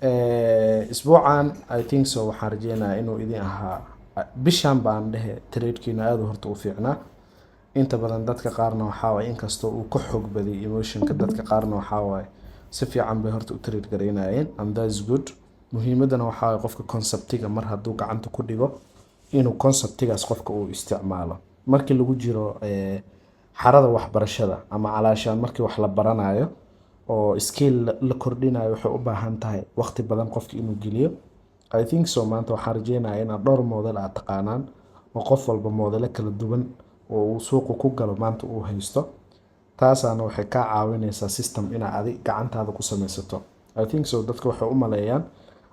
Isbuucan, I think so, waxaan rajeynayaa inuu idin ahaa bishan baan dhehe tradekiina aada horta u fiicnaa. Inta badan dadka qaarna waxaa waaye, inkastoo uu ka xoog badiyay emotionka, dadka qaarna waxaa waaye si fiican bay horta u trade garaynayeen, and that is good. Muhiimadana waxaa waaye qofka conceptiga mar hadduu gacanta ku dhigo inuu conceptigaas qofka uu isticmaalo markii lagu jiro xarada waxbarashada ama calaashaan markii wax la baranayo oo skill la kordhinayo, waxay u baahan tahay waqti badan qofka inuu geliyo. I think so, maanta waxaan rajeynayaa inaad dhowr model aad taqaanaan oo qof walba modelo kala duwan oo uu suuqa ku galo maanta uu haysto. Taasaana waxay kaa caawineysaa system inaad adi gacantaada ku sameysato. I think so, dadka waxay u maleeyaan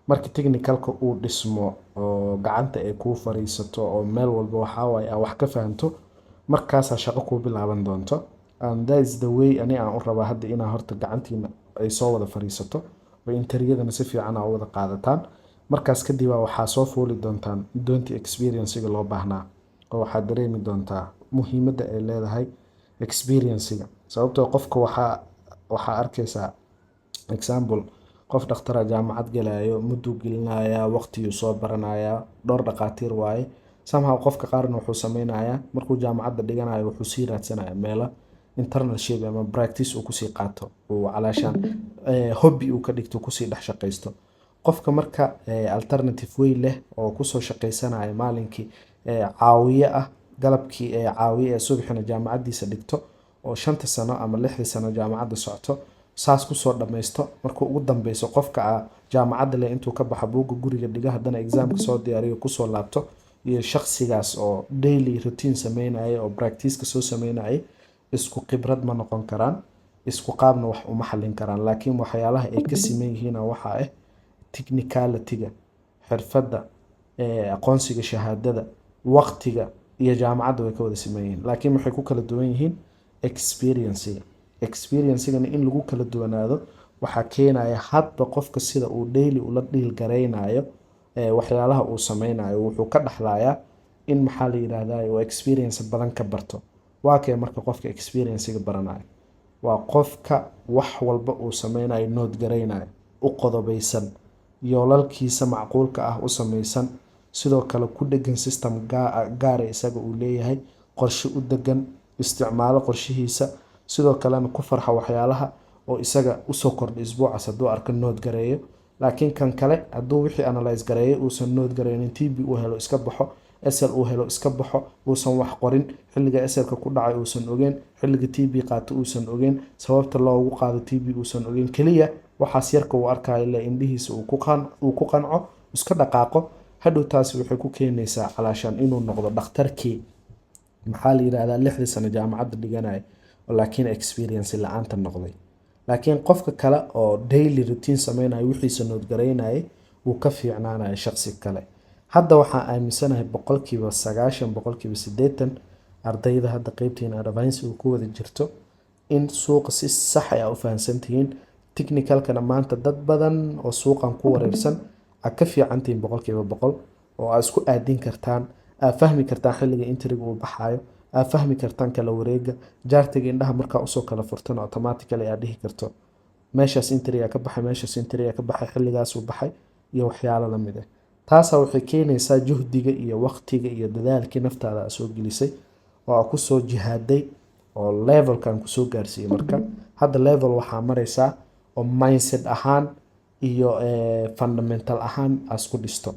marka technicalka uu dhismo oo gacanta ay kuu fariisato oo meel walba waxaa waaye aa wax ka fahanto, markaasaa shaqo kuu bilaaban doonto. And that is the way ani aan u rabaa hadda, inaa horta gacantiina ay soo wada fariisato oo entryyadana si fiican aa u wada qaadataan. Markaas kadib waxaa soo fuuli doontaan doontii experiencega loo baahnaa oo waxaad dareemi doontaa muhiimadda ay leedahay experiencega. Sababtoo qofka waxaa arkeysaa, example, qof dhakhtara jaamacad galayo, mudduu gelinayaa, waqtiyuu soo baranayaa, dhowr dhaqaatiir waaye. Somehow qofka qaarna wuxuu sameynayaa markuu jaamacadda dhiganayo wuxuu sii raadsanayaa meelo internship ama practice uu kusii qaato, uu calaashaan hobby uu ka dhigto, kusii dhex shaqaysto. Qofka marka alternative way leh oo kusoo shaqaysanaya maalinkii caawiye ah, galabkii caawiye ee subaxina jaamacaddiisa dhigto oo 5ta sano ama 6dii sano jaamacadda socto saas kusoo dhammaysto, markuu ugu dambeyso qofka jaamacadda leh intuu ka baxa buugga guriga dhiga, haddana examka soo diyaariyo, kusoo laabto, iyo shakhsigaas oo daily routine sameynaya oo practice-ka soo sameynaya, isku khibrad ma noqon karaan, isku qaabna wax uma xallin karaan. Laakiin waxyaalaha ay ka siman yihiin waxaa ah technicality-ga, xirfadda, aqoonsiga, shahaadada, waqtiga iyo jaamacadda way ka wada siman yihiin. Laakiin waxay ku kala duwan yihiin experiencega. Experiencegana in lagu kala duwanaado waxaa keenaya hadba qofka sida uu daily ula deal garaynayo waxyaalaha uu sameynayo. Wuxuu ka dhaxlayaa in, maxaa la yidhaahdaa, uu experience badan ka barto. Waa kee marka qofka experiencega baranayo? Waa qofka wax walba uu sameynayo note garaynayo, u qodobaysan, yoolalkiisa macquulka ah u sameysan, sidoo kale ku dhegan system gaara isaga uu leeyahay, qorshe u degan, isticmaalo qorshihiisa, sidoo kalena ku farxa waxyaalaha oo isaga usoo kordhay isbuucaas hadduu arko note gareeyo. Laakiin kan kale hadduu wixii analyse gareeyo uusan note gareynin, TP uu helo iska baxo, SL uu helo iska baxo, uusan wax qorin, xilliga SLka ku dhacay uusan ogeyn, xilliga TP qaato uusan ogeyn, sababta loogu qaado TP uusan ogeyn, keliya waxaas yarka uu arkayo ile indhihiisa uu ku qanco, iska dhaqaaqo, hadhow taasi waxay ku keenaysaa calaashaan inuu noqdo dhakhtarkii, maxaa la yidhahdaa, 6dii sano jaamacadda dhiganaya laakiin experience la-aanta noqday. Laakiin qofka kale oo daily routine sameynayo, wixiisa note garaynayay, wuu ka fiicnaanaya shaqsi kale. Hadda waxaan aaminsanahay 90%, 80% ardayda hadda qeybtiina advance uu ku wada jirto in suuqa si sax ah u fahansantihiin. Technicalkana maanta dad badan oo suuqan ku wareersan aad ka fiicantihiin 100%, oo aad isku aadin kartaan, aad fahmi kartaan xilliga entryga uu baxayo, aad fahmi kartaan kala wareega chartiga. Indhaha markaa usoo kala furtana automatically aad dhihi karto meeshaas entryga ka baxay, meeshaas entryga ka baxay, xilligaasuu baxay iyo waxyaalo lamid ah. Taasaa waxay keenaysaa juhdiga iyo waqtiga iyo dadaalkii naftaada aad soo gelisay oo aad kusoo jihaaday oo levelkan kusoo gaarsiiyey. Marka hadda level waxaa maraysaa oo mindset ahaan iyo fundamental ahaan aad isku dhisto.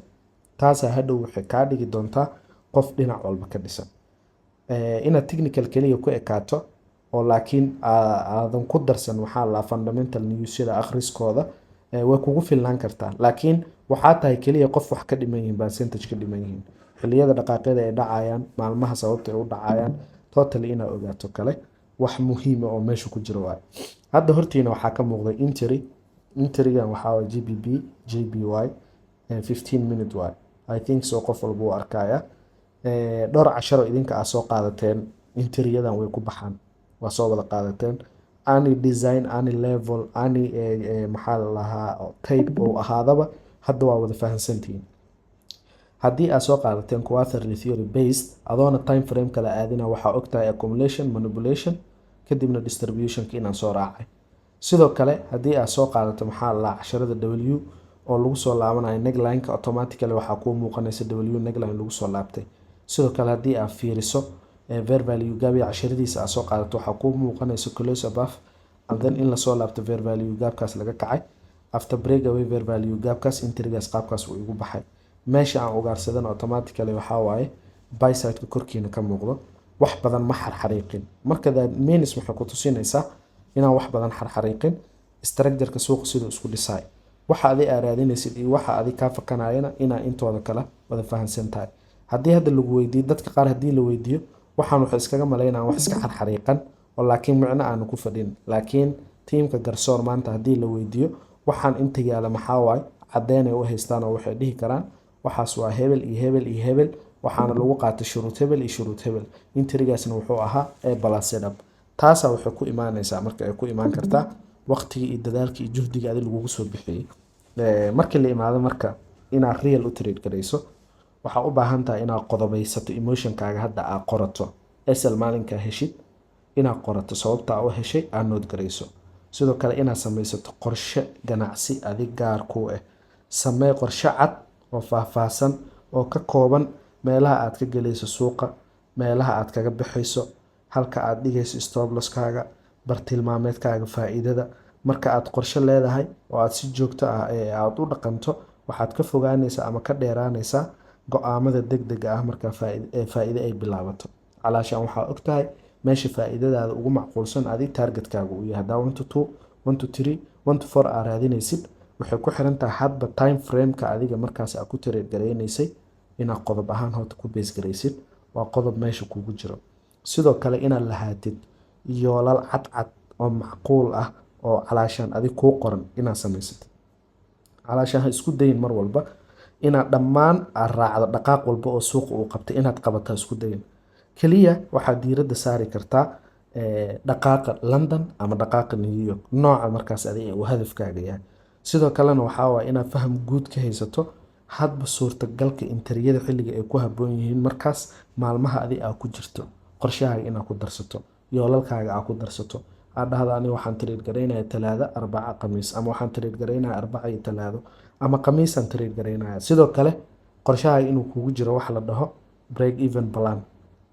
Taasaa hadhow waxay kaa dhigi doontaa qof dhinac walba ka dhisan. Inaad technical keliya ku ekaato oo laakiin aadan ku darsan, waxaa la fundamental newsyada akhriskooda, way kugu filnaan kartaa, laakiin waxaa tahay keliya qof wax ka dhiman yihiin, percentage ka dhiman yihiin. Xilliyada dhaqaaqyada ay dhacayaan, maalmaha sababta ay u dhacayaan, totally inaad ogaato kale wax muhiima oo meesha ku jiro waaye. Hadda hortiina waxaa ka muuqday entry. Entrygan waxaa waye GBP JPY, 15 minute waay. I think so qof walba wuu arkaya. Dhowr casharo idinka aad soo qaadateen entryyadan way ku baxaan, waa soo wada qaadateen. Any design, any level, any maxaa la lahaa, type uu ahaadaba, hadda waa wada fahansantihiin. Haddii aad soo qaadateen quarterly theory based, adoona time frame kala aadina, waxaa ogtahay accumulation, manipulation, kadibna distributionka inaan soo raacay. Sidoo kale haddii aad soo qaadato, maxaa la lahaa, casharada W Oo lagu soo laabanayo neckline-ka, automatically waxaa kuu muuqanaysa W neckline lagu soo laabtay. Sidoo kale, haddii aad fiiriso fair value gap iyo casharadiisa aad soo qaadato, waxaa kuu muuqanaysa close above and then in lasoo laabto fair value gapkaas laga kacay. After break away fair value gapkaas, entrygaas qaabkaas uu igu baxay. Meesha aan ugaarsadana automatically waxaa waaye buy side-ka korkiina ka muuqdo. Wax badan ma xarxariiqin. Marka that means waxay ku tusinaysaa inaan wax badan xarxariiqin, structure-ka suuqa siduu isku dhisaay, waxa adi aa raadinaysid iyo waxa adi kaa fakanayana inaa intooda kala wada fahansan tahay. Haddii hadda lagu weydiiyo, dadka qaar haddii la weydiiyo, waxaan waxay iskaga malaynayaan wax iska xarxariiqan oo laakiin micno aanu ku fadhin. Laakiin tiimka Garsoor maanta haddii la weydiiyo waxaan inta yaala maxaa waaye, caddeynay u haystaan oo waxay dhihi karaan waxaas waa hebel iyo hebel iyo hebel, waxaana lagu qaatay shuruud hebel iyo shuruud hebel, entrygaasna wuxuu ahaa A plus setup. Taasaa waxay ku imaanaysaa, marka ay ku imaan kartaa waqtigii iyo dadaalkii iyo juhdiga adi lagugu soo bixiyey. Markii la imaado marka inaad real u trade garayso, waxaa u baahan tahay inaad qodobaysato emotionkaaga. Hadda aad qorato SL maalinkaa heshid, inaad qorato sababta aa u heshay, aad note garayso. Sidoo kale inaad samaysato qorshe ganacsi adig gaar kuu ah. Samee qorshe cad oo faahfaahsan oo ka kooban meelaha aad ka gelayso suuqa, meelaha aad kaga baxayso, halka aad dhigayso stop losskaaga, bartilmaameedkaaga faa'iidada. Marka aad qorshe leedahay oo aad si joogto ah ee aad u dhaqanto, waxaad ka fogaanaysaa ama ka dheeraanaysaa go'aamada degdega ah. Marka faa'iido ay bilaabato, calaashaan waxaa ogtahay meesha faa'iidadaada ugu macquulsan adi targetkaaga uu yahay. Haddaa 1 to 2, 1 to 3, 1 to 4 aa raadinaysid, waxay ku xiran tahay hadba time frameka adiga markaas aad ku trade garaynaysay. Inaad qodob ahaan horta ku base garaysid waa qodob meesha kugu jiro. Sidoo kale inaad lahaatid yoolal cadcad oo macquul ah oo calaashaan adig kuu qoran inaad samaysatid. Calaashaan ha isku dayin mar walba inaad dhammaan aad raacdo dhaqaaq walba oo suuqa uu qabtay inaad qabato. Ha isku dayin. Keliya waxaad diiradda saari kartaa dhaqaaqa London ama dhaqaaqa New York, nooca markaas adiga uu hadafkaaga yahay. Sidoo kalena waxaa waaya inaad faham guud ka haysato hadba suurtagalka entryyada, xilliga ay ku habboon yihiin markaas maalmaha adi aa ku jirto. Qorshahaaga inaad ku darsato, yoolalkaaga aa ku darsato, aad dhahdo aniga waxaan trade garaynaya Talaado, Arbaca, Khamiis, ama waxaan trade garaynaya Arbaca iyo Talaado, ama Khamiisaan trade garaynaya. Sidoo kale qorshahaaga inuu kugu jiro wax la dhaho break even plan,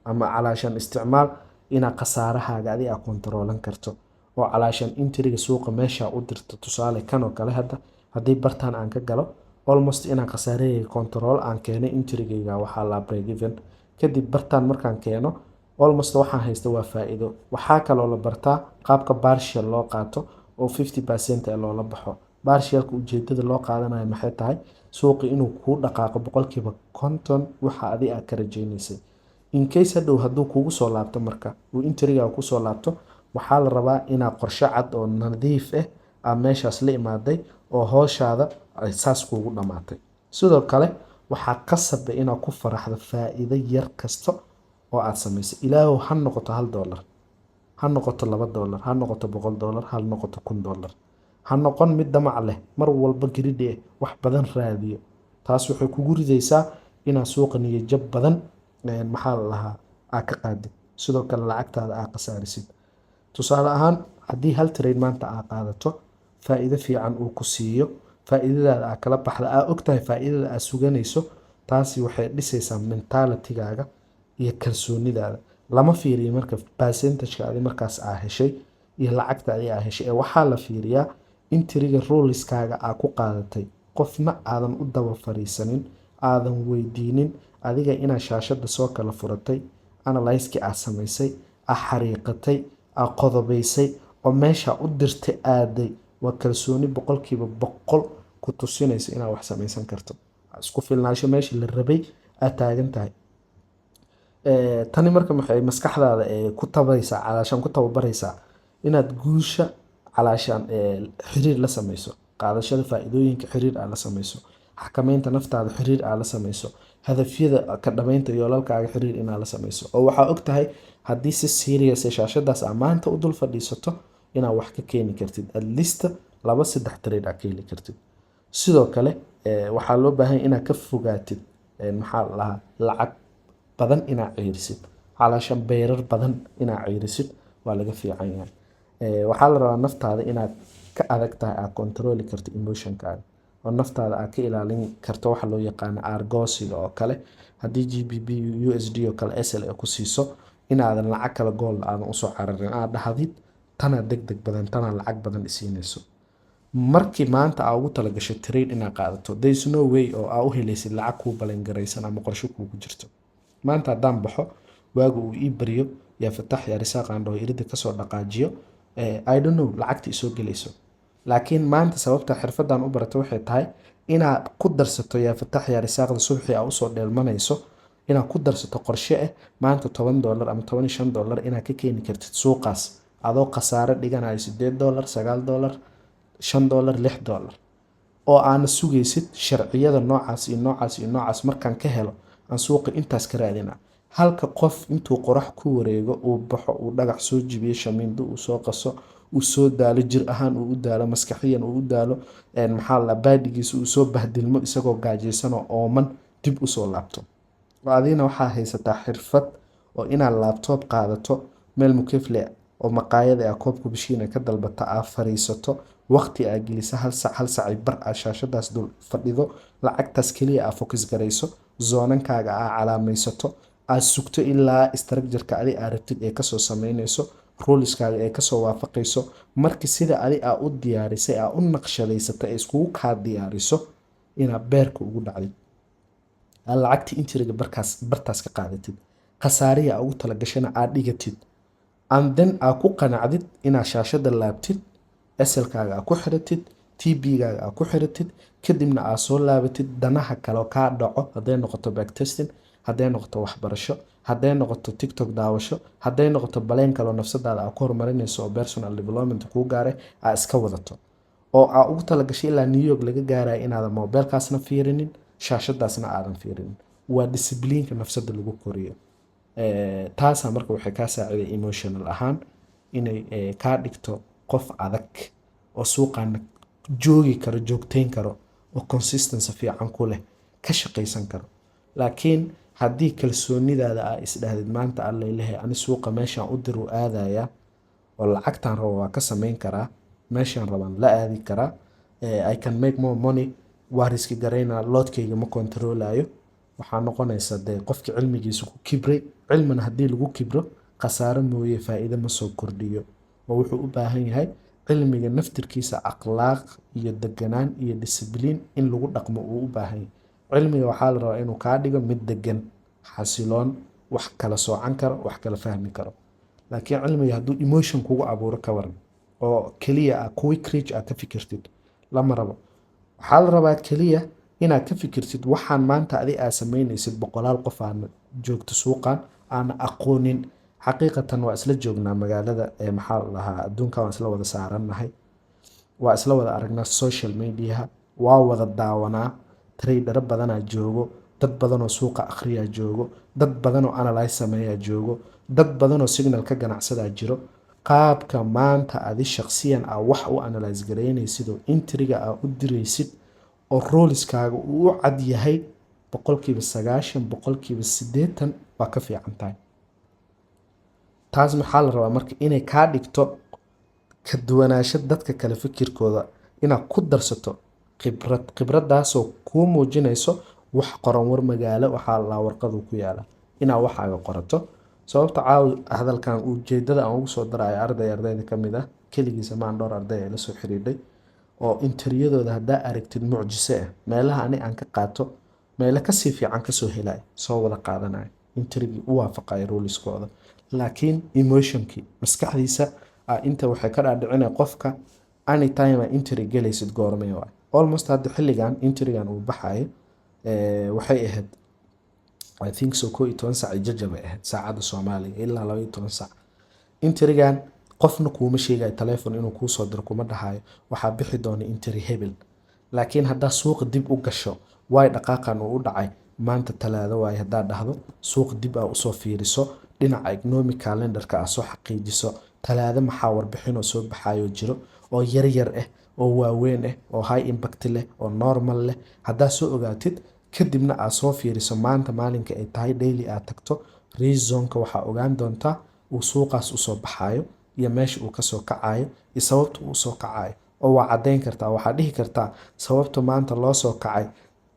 ama calaashaan isticmaal inaad khasaarahaaga adi aa kontaroolan karto, oo calaashaan entryga suuqa meesha u dirto. Tusaale kan oo kale, hadda haddii bartaan aan ka galo, almost inaan khasaarahayga control aan keenay entrygayga waxaa la break even. Kadib bartaan markaan keeno, almost waxaan haysta waa faa'iido. Waxaa kaloo la bartaa qaabka partial loo qaato oo 50% ee loola baxo. Partialka ujeedada loo qaadanayo maxay tahay? Suuqi inuu kuu dhaqaaqo 50% waxa adi aad ka rajaynaysay. In case hadhow hadduu kugu soo laabto, marka uu entryga kusoo laabto, waxaa la rabaa inaad qorshe cad oo nadiif ah aad meeshaas la imaaday oo howshaada ay saas kuugu dhammaatay. Sidoo kale waxaa qasab ah inaad ku faraxdo faa'iido yar kasta oo aad samaysay. Ilaahow ha noqoto $1, ha noqoto $2, ha noqoto $100, ha noqoto $1000. Ha noqon mid damac leh, mar walba greedy eh, wax badan raadiyo. Taas waxay kugu ridaysaa inaad suuqa niyadjab badan, maxaa la dhahaa, aad ka qaadid, sidoo kale lacagtaada aad khasaarisid. Tusaale ahaan, haddii hal trade maanta aad qaadato, faa'iido fiican uu ku siiyo, faa'iidadaada aad kala baxda, aad ogtahay faa'iidada aad suganayso, taasi waxay dhisaysaa mentalitygaaga iyo kalsoonidaada. Lama fiiriyo marka percentageka adi markaas aa heshay iyo lacagta adi aa heshay, ee waxaa la fiiriyaa entryga ruleskaaga aa ku qaadatay. Qofna aadan u daba fariisanin, aadan weydiinin, adiga inaad shaashada soo kala furatay, analysiskii aad samaysay, aad xariiqatay, aad qodobaysay oo meesha u dirtay aaday, waa kalsooni 100% ku tusinaysa inaad wax samaysan karto, isku filnaansho meeshii la rabay aad taagan tahay. Tani marka maxay maskaxdaada ku tabaysaa, calaashaan ku tababaraysaa inaad guusha calaashaan xiriir la sameyso, qaadashada faa'iidooyinka xiriir aad la sameyso, xakameynta naftaada xiriir aad la sameyso, hadafyada ka dhameynta yoolalkaaga xiriir inaad la sameyso, oo waxaa og tahay haddii si serious shaashadaas aa maanta u dul fadhiisato inaad wax ka keeni kartid, at least laba saddex trade aad ka heli kartid. Sidoo kale waxaa loo baahan inaad ka fogaatid, maxaa la dhahaa, lacag badan inaad ciirisid. Calaashan pairar badan inaad ciirisid waa laga fiican yahay. Waxaa la rabaa naftaada inaad ka adag tahay, aad controli karto emotionkaaga. Oo naftaada aad ka ilaalin karto waxa loo yaqaano aargoosiga oo kale. Haddii GBP USD oo kale SL ay ku siiso, inaadan lacag kale gold aadan usoo cararin, aad dhahdid tanaa deg deg badan, tanaa lacag badan isiinayso. Markii maanta aa ugu talagashay trade inaad qaadato, there is no way oo aa u helaysid lacag kuu balangaraysan ama qorshe kuugu jirto. Maanta haddaan baxo, waagu uu ii baryo, yaa fatax yaa risaaq aan dhaho, irida kasoo dhaqaajiyo, I don't know lacagta isoo gelayso. Laakiin maanta sababta xirfadan u barata waxay tahay inaad ku darsato yaa fatax yaa risaaqda subaxii aa usoo dheelmanayso, inaad ku darsato qorshe ah maanta $10 ama $15 inaad ka keeni kartid suuqaas, adoo khasaare dhiganayo $8, $9, $5, $6, oo aana sugaysid sharciyada noocaas iyo noocaas iyo noocaas. Markaan ka helo aan suuqa intaas ka raadina, halka qof intuu qorax ku wareego, uu baxo, uu dhagax soo jibiyo, shamiindo uu soo qaso, uu soo daalo, jir ahaan uu u daalo, maskaxiyan uu u daalo, maxaa la baadhigiisa uu soo bahdilmo, isagoo gaajaysan oo ooman dib usoo laabto. Oo adigna waxaa haysataa xirfad oo inaad laptop qaadato, meel mukeef leh oo maqaayada ah koobka bishiina ka dalbata, aa fariisato, waqti aa gelisa hal sac, hal sac iyo bar, aa shaashadaas dul fadhido, lacagtaas keliya aa focus garayso, zone-ankaaga aa calaamaysato, aad sugto ilaa structure-ka adi aa rabtid ee kasoo sameynayso, rules-kaaga ee kasoo waafaqayso. Markii sida adi aa u diyaarisay, aa u naqshadaysatay, ee iskugu kaa diyaariso, inaad beerka ugu dhacdid, aad lacagta entry-ga barkaas bartaas ka qaadatid, khasaarihi aa ugu talagashana aad dhigatid, and then aa ku qanacdid inaad shaashada laabtid, SL-kaaga aa ku xiratid, TP-gaaga aa ku xiratid, kadibna aa soo laabatid. Danaha kale oo kaa dhaco, hadday noqoto backtesting, hadday noqoto waxbarasho, hadday noqoto TikTok daawasho, hadday noqoto baleen kaloo nafsadaada aa ku horumarinayso oo personal development kuu gaaray, aa iska wadato, oo aa ugu talagashay ilaa New York laga gaarayo inaadan mobilkaasna fiirinin, shaashadaasna aadan fiirinin. Waa discipline-ka nafsada lagu koriyo. Taasaa marka waxay kaa saaciday emotional ahaan inay kaa dhigto qof adag oo suuqaana joogi karo, joogteyn karo, oo consistency fiican ku leh, ka shaqaysan karo. Laakiin haddii kalsoonidaada aa isdhahdid maanta, "Allailehe, ani suuqa meeshaan u diru aadaya oo lacagtaan rabo waa ka samayn karaa, meeshaan rabaan la aadi karaa, I can make more money, waa risk garaynaa, lot-kayga ma control-ayo," waxaa noqonaysa dee qofki cilmigiisa ku kibray. Cilmina haddii lagu kibro, khasaaro mooye faa'iido ma soo kordhiyo. Oo wuxuu u baahan yahay cilmiga naftirkiisa akhlaaq iyo deganaan iyo discipline in lagu dhaqmo uu u baahan yahay. Cilmiga waxaa la rabaa inuu kaa dhigo mid degan, xasiloon, wax kala soocan karo, wax kala fahmi karo. Laakiin cilmiga hadduu emotion kugu abuuro, ka waran, oo keliya ah quick rich aad ka fikirtid, lama rabo. Waxaa la rabaa keliya inaad ka fikirtid waxaan maanta adi aad samaynaysid. Boqolaal qof aana joogto suuqan aana aqoonin. Xaqiiqatan waa isla joognaa magaalada ee maxaa la dhahaa, adduunka waan isla wada saarannahay, waa isla wada aragnaa social media-ha, waa wada daawanaa. Trader-o badanaa joogo, dad badanoo suuqa akhriyaa joogo, dad badanoo analyze sameeyaa joogo, dad badanoo signal ka ganacsadaa jiro. Qaabka maanta adi shaqsiyan aa wax u analyze garaynaysid oo entry-ga aa u diraysid oo rules-kaaga uu u cad yahay, 90%, 80% waa ka fiican tahay. Taas maxaa la rabaa marka? Inay kaa dhigto ka duwanaansho dadka kale fikirkooda, inaad ku darsato khibrad, khibradaasoo kuu muujinayso wax qoran. War magaalo waxaa la warqadu ku yaala inaad waxaaga qorato. Sababta caawi hadalkan ujeedada aan ugu soo darayo, arday ardayda ka mid ah, keligiisa maan, dhowr arday ay la soo xiriidhay oo entry-yadooda haddaa aragtid mucjise ah, meelaha ani aan ka qaato meelo kasii fiican kasoo helaya, soo wada qaadanaya, entry-gii u waafaqaya rules-kooda. Laakiin emotion-kii maskaxdiisa inta waxay ka dhaadhicinaya qofka anytime aa entry gelaysid goormee waay. Almost hadda xilligan entry-gan uu baxayo, waxay ahayd, I think so, 11 sac iyo jajab ay ahayd saacadda Soomaaliga, ilaa 12 sac. Entry-gan qofna kuuma sheegayo, telefon inuu kuusoo diro kuma dhahayo waxaa bixi doona entry hebel. Laakiin haddaa suuqa dib u gasho, waay dhaqaaqan uu u dhacay maanta Talaado waaye, haddaa dhahdo suuqa dib aa usoo fiiriso, dhinaca economic calendarka aa soo xaqiijiso, Talaado maxaa warbixinoo soo baxayo jiro oo yar yar ah oo waaweyn ah oo high impact leh oo normal leh, haddaa soo ogaatid, kadibna aad soo fiiriso maanta maalinka ay tahay, daily aad tagto reason-ka, waxaa ogaan doontaa uu suuqaas usoo baxayo iyo meesha uu kasoo kacayo iyo sababta uu usoo kacayo. Oo waa caddayn kartaa, waxaad dhihi kartaa sababta maanta loo soo kacay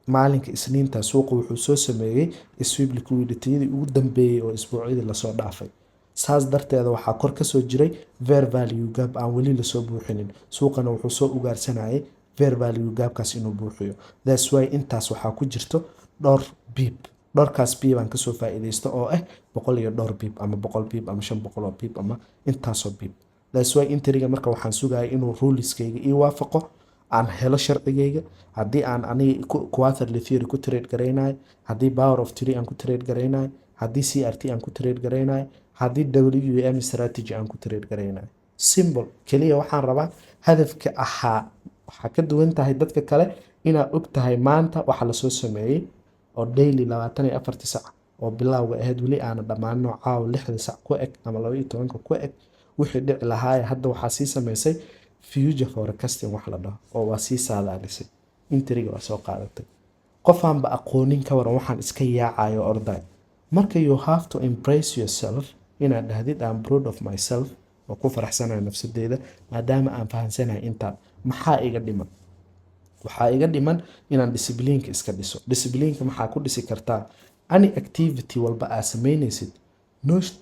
maalinka Isniinta, suuqa wuxuu soo sameeyey sweep liquidity-yadii ugu dambeeyey oo isbuucyadii lasoo dhaafay. Saas darteeda waxaa kor kasoo jiray fair value gap aan weli lasoo buuxinin. Suuqana wuxuu soo ugaarsanayay fair value gapkaas inuu buuxiyo. That's why intaas waxaa ku jirto dhowr pip. Dhowrkaas pip aan kasoo faa'iidaysto oo ah 100 iyo dhowr pip ama 100 pip ama 500 oo pip ama intaasoo pip. That's why entryga marka waxaan sugayay inuu ruleskayga ii waafaqo, aan helo sharcigayga. Haddii aan aniga quarterly theory ku trade garaynayo, haddii power of three aan ku trade garaynayo, haddii CRT aan ku trade garaynayo, haddii WM strategy aan ku trade garaynayo, simple, keliya waxaan rabaa hadafka ahaa waxaa ka duwan tahay dadka kale inaad og tahay maanta waxa lasoo sameeyey oo daily 24-tii sac oo bilowga ahayd weli aana dhammaano, caawa 6-da sac ku eg ama 12-ka ku eg wixii dhici lahaay. Hadda waxaa sii sameysay future forecasting wax la dhaho oo waa sii saadaalisay, entryga waa soo qaadatay. Qofaanba aqoonin ka waran waxaan iska yaacayo orday. Marka you have to embrace yourself, inaad dhahdid, "I'm proud of myself," oo ku faraxsanayo nafsadeyda maadaama aan fahansanahay intaan. Maxaa iga dhiman? Waxaa iga dhiman inaan disciplineka iska dhiso. Disciplineka maxaa ku dhisi kartaa? Any activity walba aad sameynaysid,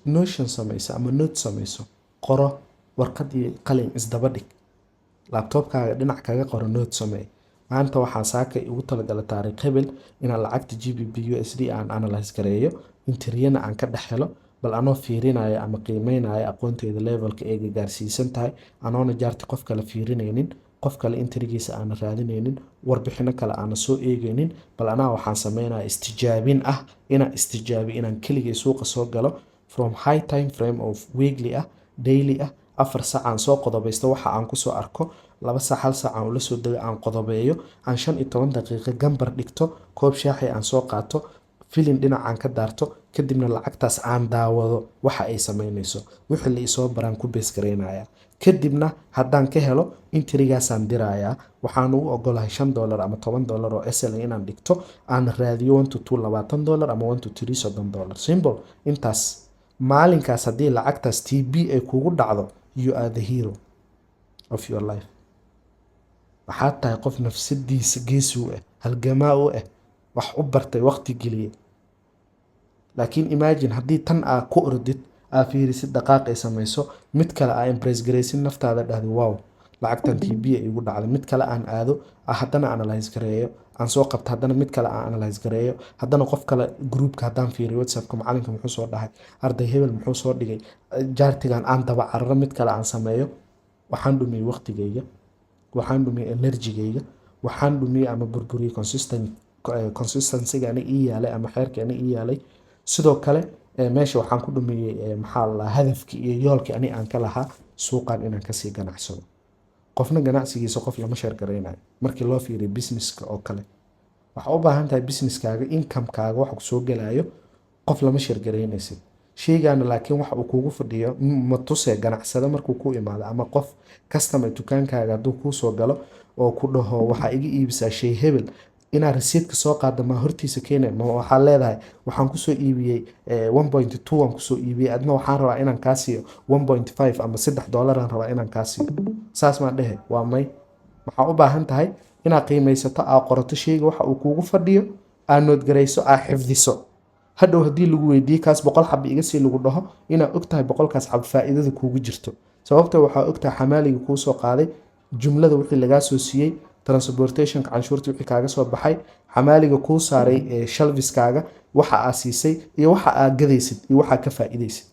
notion samayso ama note samayso, qoro, warqad iyo qalin isdaba dhig, laptopkaaga dhinac kaga qoro, note samee. Maanta waxaan saaka ugu talagalay taariikh hebel inaan lacagta GBP USD aan analyse gareeyo, entryna aan ka dhex helo, bal anoo fiirinaya ama qiimeynaya aqoonteyda levelka ay gaarsiisan tahay, anoona jaarti qof kale fiirinaynin, qof kale entrygiisa aana raadinaynin, warbixino kale aana soo eegaynin, bal anaa waxaan sameynaya istijaabin ah, inaan istijaabiyo inaan keligay suuqa soo galo from high time frame of weekly ah, daily ah, 4 sac aan soo qodobaysto waxa aan kusoo arko, 2 sac, hal sac aan ula soo dego, aan qodobeeyo, aan 15 daqiiqo gambar dhigto, koob shaaxi aan soo qaato, filin dhinacaan ka daarto, kadibna lacagtaas aan daawado waxa ay sameynayso, wixii la isoo baraan ku base garaynaya. Kadibna haddaan ka helo, entrygaasaan dirayaa. Waxaan ugu ogolahay $5 ama $10 oo SL inaan dhigto, aan raadiyo one to two $20 ama one to three $30. Simple. Intaas maalinkaas haddii lacagtaas TP ay kugu dhacdo, you are the hero of your life. Waxaad tahay qof nafsadiisa geesi u ah, halgamaa u ah, wax u bartay, waqti geliyay. Laakiin imagine haddii tan aa ku ordid, aa fiirisid dhaqaaq ay samayso, mid kale aa impress garaysid naftaada, dhahdo, "Wow, lacagtan TP ay igu dhacday." Mid kale aan aado, haddana analyze gareeyo, aan soo qabto, haddana mid kale aan analyze gareeyo, haddana qof kale, groupka haddaan fiiriyo, WhatsAppka macalinka muxuu soo dhahay, arday hebel muxuu soo dhigay, chartigan aan daba cararo, mid kale aan sameeyo, waxaan dhumiyey waqtigayga, waxaan dhumiyey energygayga, waxaan dhumiyey ama burburiyey consistencyga ani ii yaalay ama xeerka ani ii yaalay. Sidoo kale meesha waxaan ku dhumiyey, maxaa la dhahaa, hadafkii iyo yoolkii ani aan ka lahaa suuqan inaan kasii ganacsado. Qofna ganacsigiisa qof lama share garaynayo. Markii loo fiiriyo businesska oo kale, waxaa u baahan tahay businesskaaga, incomekaaga, waxa kusoo gelayo qof lama share garaynaysid sheygaana. Laakiin waxa uu kugu fadhiyo ma tusee ganacsado markuu ku imaado ama qof customer dukaankaaga hadduu kuusoo galo oo ku dhaho, "Waxaa iga iibisaa shay hebel," inaad rasiidka soo qaada ma hortiisa keenay? Ma waxaa leedahay, "Waxaan kusoo iibiyey 1.2 aan kusoo iibiyey, adna waxaan rabaa inaan kaa siiyo 1.5 ama $3 aan rabaa inaan kaa siiyo"? Saas maa dhehe? Waa may. Waxaa u baahan tahay inaad qiimaysato, aa qorato sheyga waxa uu kuugu fadhiyo, aa note garayso, aa xifdiso. Hadhow haddii lagu weydiiye, "Kaas 100 xaba iga sii," lagu dhaho, inaad og tahay 100-kaas xab faa'iidada kuugu jirto, sababta waxaa ogtahay xamaaliga kuu soo qaaday, jumlada wixii lagaa soo siiyey, transportationka, canshuurta wixii kaaga soo baxay, xamaaliga kuu saaray shelveskaaga, waxa aa siisay iyo waxa aa gadaysid iyo waxaa ka faa'iidaysid.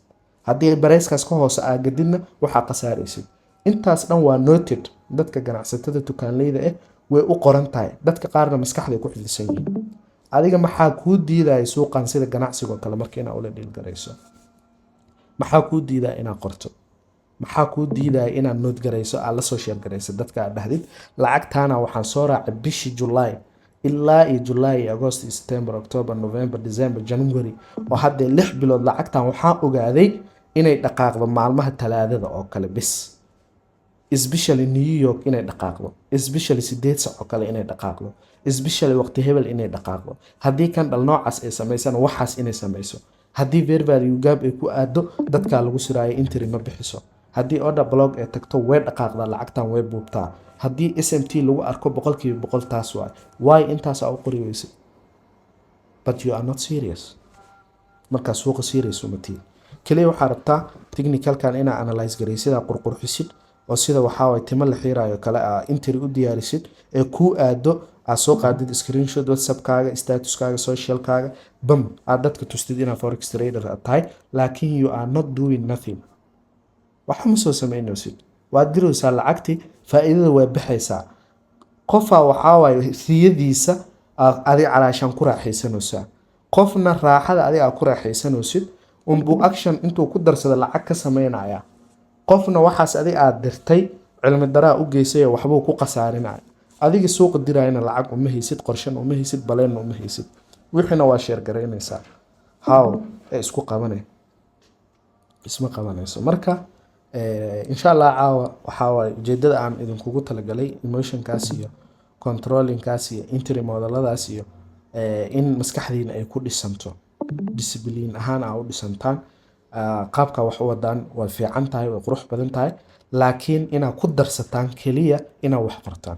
Haddii pricekaas ka hoose aa gadidna, waxaa khasaaraysid. Intaas dhan waa noted. Dadka ganacsatada dukaanleyda ah way u qoran tahay, dadka qaarna maskaxday ku xifdisan yihiin. Adiga maxaa kuu diidaya suuqan sida ganacsigoo kale marka inaa ula deal garayso? Maxaa kuu diidaya inaad qorto? Maxaa kuu diidaya inaad note garayso, aad lasoo share garayso dadka, aad dhahdid, "Lacagtaana waxaan soo raacay bishii July ilaa iyo July iyo August iyo September, October, November, December, January, oo haddee 6 bilood lacagtan waxaan ogaaday inay dhaqaaqdo maalmaha Talaadada oo kale bis, especially New York inay dhaqaaqdo, especially 8 sac oo kale inay dhaqaaqdo, especially waqti hebel inay dhaqaaqdo, haddii kan dhal noocaas ay samaysana waxaas inay samayso, haddii fair value gap ay ku aado dadkaa lagu siraayo entry ma bixiso, haddii Haddii order block ee tagto, way dhaqaaqdaa lacagtan, way buubtaa. Haddii SMT lagu arko, 100% taas waay. Why intaasaa u qori weysay? But you are not serious. Markaa suuqa serious uma tihin. Keliya waxaa rabtaa technicalkan inaa analyze garaysid, aa qurqurxisid, oo sida waxaa waay timo la xiiraayo kale aa entry u diyaarisid ee kuu aado, aad soo qaadid screenshot, WhatsAppkaaga, statuskaaga, socialkaaga, bam, aad dadka tustid inaad forex trader aad tahay. Laakiin you are not doing nothing. Waxa ma soo samaynaysid. Waad diraysaa lacagti, faa'iidada way baxaysaa. Qofaa waxaa waaye riyadiisa aad adiga calaashaan ku raaxaysanaysaa, qofna raaxada adiga aad ku raaxaysanaysid unbuu action intuu ku darsada lacag ka sameynaya. Qofna waxaas adiga aad dirtay cilmi daraa u geysay oo waxbuu ku khasaarinaya. Adiga suuqa dirayana lacag uma haysid, qorshana uma haysid, baleenna uma haysid, wixiina waa share garaynaysaa. How ee isku qabanay? Isma qabanayso. Marka insha Allah caawa waxaa waaye ujeedada aan idinkugu talagalay emotionkaas iyo controllingkaas iyo entry modeladaas iyo in maskaxdiina ay ku dhisanto, discipline ahaan aa u dhisantaan. Qaabka wax u wadaan way fiican tahay, way qurux badan tahay, laakiin inaad ku darsataan keliya inaad wax qortaan.